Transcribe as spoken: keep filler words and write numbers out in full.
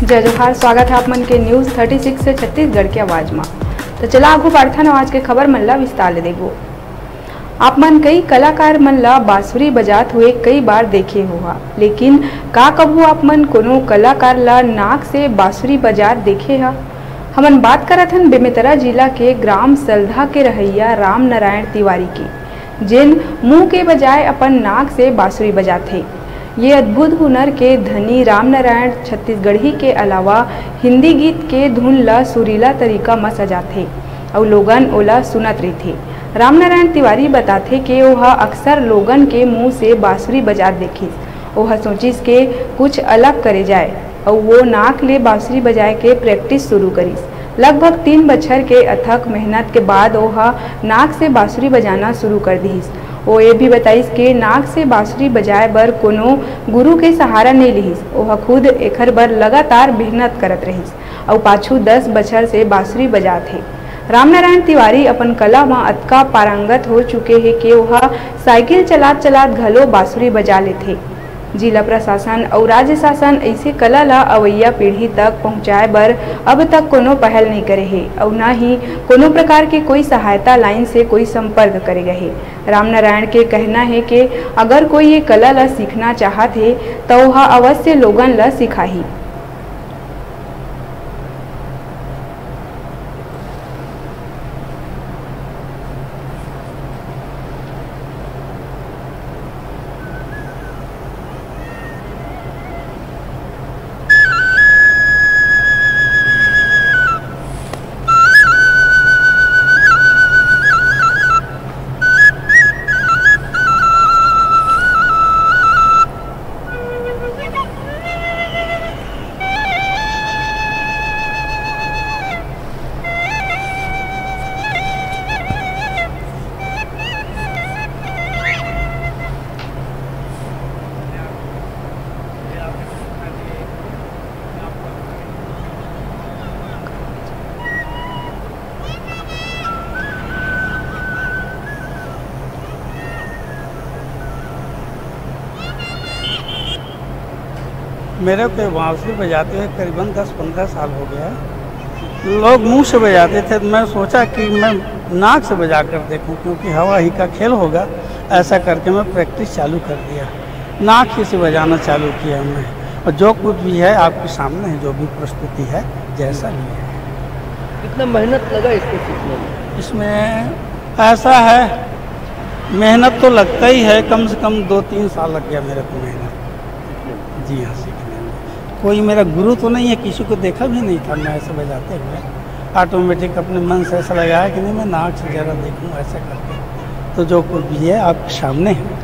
जय जोहार, स्वागत है आप मन के न्यूज़ थर्टी सिक्स से छत्तीसगढ़ के आवाज मा। तो चला आगू बढ़थन आज के खबर मन ला विस्तार ले देखबो। आप मन कई कलाकार मन ला बांसुरी बजात हुए कई बार देखे होहा, लेकिन का कभू आप मन कोनो कलाकार ला नाक से बांसुरी बजात देखे हा? हमन बात करत हन बेमेतरा जिला के ग्राम सलधा के रहइया रामनारायण तिवारी के, जेन मुंह के बजाय अपन नाक से बांसुरी बजाथे। ये अद्भुत हुनर के धनी रामनारायण छत्तीसगढ़ी के अलावा हिंदी गीत के धुन ल सुरीला तरीका म सजाथे अउ लोगन ओला सुनत रहिथे। रामनारायण तिवारी बताथे के ओहा अक्सर लोगन के मुंह से बांसुरी बजात देखिस। ओहा सोचिस के कुछ अलग करे जाए अउ वो नाक ले बांसुरी बजाए के प्रैक्टिस शुरू करिस। लगभग तीन बछर के अथक मेहनत के बाद ओहा नाक से बांसुरी बजाना शुरू कर दिहिस। वो ये भी बताइस के नाक से बांसुरी बजाए बर कोनो गुरु के सहारा नइ लिहिस। ओहा खुद एखर बर लगातार मेहनत करत रहिस अउ पाछू दस बछर से बांसुरी बजात हे। रामनारायण तिवारी अपन कला म अतका पारंगत हो चुके हे के ओहा साइकिल चलात चलात घलो बांसुरी बजा लेथे। जिला प्रशासन अउ राज्य शासन अइसे कला ल अवइया पीढ़ी तक पहुंचाए बर अब तक कोनो पहल नइ करे हे अउ न ही कोनो प्रकार के कोई सहायता लाइन से कोई संपर्क करे गए हे। रामनारायण के कहना हे के अगर कोई ये कला ल सीखना चाहत हे, त ओहा अवश्य लोगन ल सिखाही। मेरे को बांसुरी बजाते हुए करीबन दस पन्द्रह साल हो गया है। लोग मुंह से बजाते थे, तो मैं सोचा कि मैं नाक से बजा कर देखूं, क्योंकि हवा ही का खेल होगा। ऐसा करके मैं प्रैक्टिस चालू कर दिया, नाक ही से बजाना चालू किया हमने। और जो कुछ भी है आपके सामने है, जो भी प्रस्तुति है, जैसा भी है। कितना मेहनत लगा इसको सीखने में? इसमें ऐसा है, मेहनत तो लगता ही है, कम से कम दो तीन साल लग गया मेरे को मेहनत। जी हाँ, सीखने में कोई मेरा गुरु तो नहीं है, किसी को देखा भी नहीं था मैं ऐसे बजाते हुए। ऑटोमेटिक अपने मन से ऐसा लगाया कि नहीं, मैं नाक से ज़रा देखूँ ऐसा करके। तो जो कुछ भी है आपके सामने है।